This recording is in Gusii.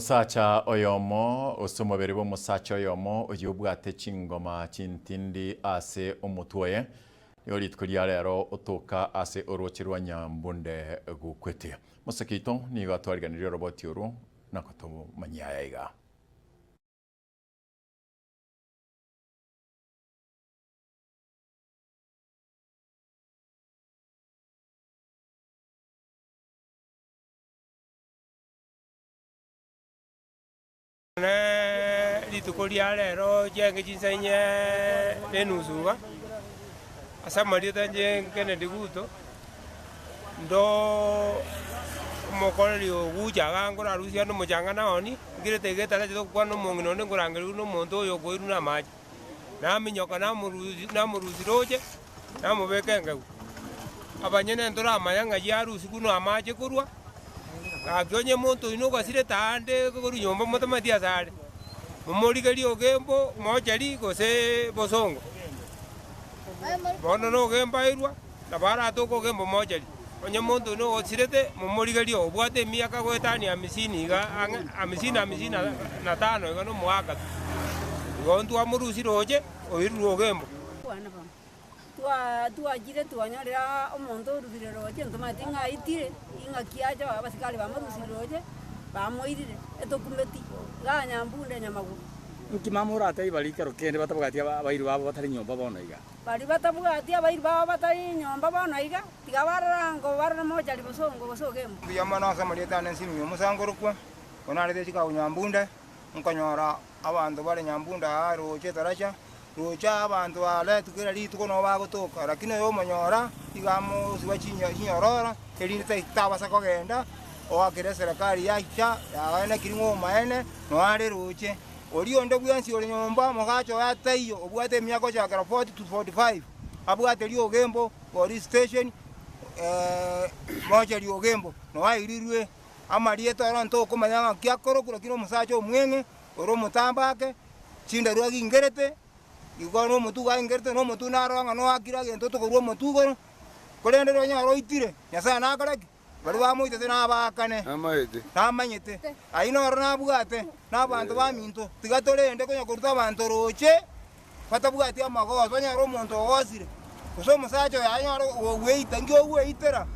Omosacha oyomo, gose omobere bw'omosacha oyomo oyio obwate chingoma chintindi ase omotwe oye, nigo rituko ria rero otoka ase orooche rwa Nyambunde gokwete. Moseke oito nigo atwariganirie oroboti orwo na gotomanyia aya iga. Ne rituko ria rero chiaenge chinsa inye na enusu iga, ase amarieta inche Kennedy Guto, ndo omokoreri ogucha iga nkorarusia ande omochanga naoni, nkirete iga etaracha togokwana na omong'ina onde nkorangerigwa na omonto oyo okoirwa na amache. Naminyoka namorusia namorusia roche, namobeka engegu. Abanyene ntoramanya ng'ai arusigwe na amache korwa, gaki onye monto oino ogasirete aande korwa nyomba motamanyeti ase are, momorigerie ogembo mochari gose bosongo. Bono nogembo airwa, nabo aratoke ogembo mochari. Onye monto oino ogosirete, momorigerie obwate emiaka goetania hamisini iga ang'e hamisini hamisini na tano iga nomoaka pi. Igo ntwamorusia roche, oirwe ogembo. Twachire twanyorire omonto orurire roche ntomanyeti ng'a aitire, ing'aki acha abasikari bamorusire roche, bamoirire, etokumeti, igaa Nyambunde Nyamagoro. Nki mama oratebie baria ekero kende batabwati abairi babo batari nyomba bono iga? Baria batabwati abairi babo batari nyomba bono iga, tiga barore ango barore mochari bosongo gose ogembo. Mbuya mono ase amarieta ane Simeo Omosangorokwa, oyo narete chikago Nyambunde, nkonyora abanto bare Nyambunde aa roche etaracha, Roche abanto aretwe kera rituko nabo bagotoka, lakini oyo omonyora iga amosiba chinyororo, erinde tabasa kogenda, oakere eserekari yacha yagaanekiri ng'a omaene noyo are roche. Oria onde bwensi ore nyomba omogacho oye ataiyo, obwate emiaka gochakera 40 to 45, abwate riogembo, police station, moche riogembo, noyo airirwe amarieta oro ntokomanya ng'aki akorokwa, lakini omosacha omweng'e ore omotambe ake, Chindaru agingerete, igo nomotugo aingerete, na omotugo naro ng'a noakire egento otokorua omotugo igoro, korende rirorio onyore oitire, Nyasae nakore ki? Baria bamoitete nabaakane, namanyete. Ayio noro nabwate nabanto baminto, tiga torende konya koruta abanto roche batabwati amagoso, onyore omonto ogosire, gose omosacha oyo anyore ogweita, inki ogweitera?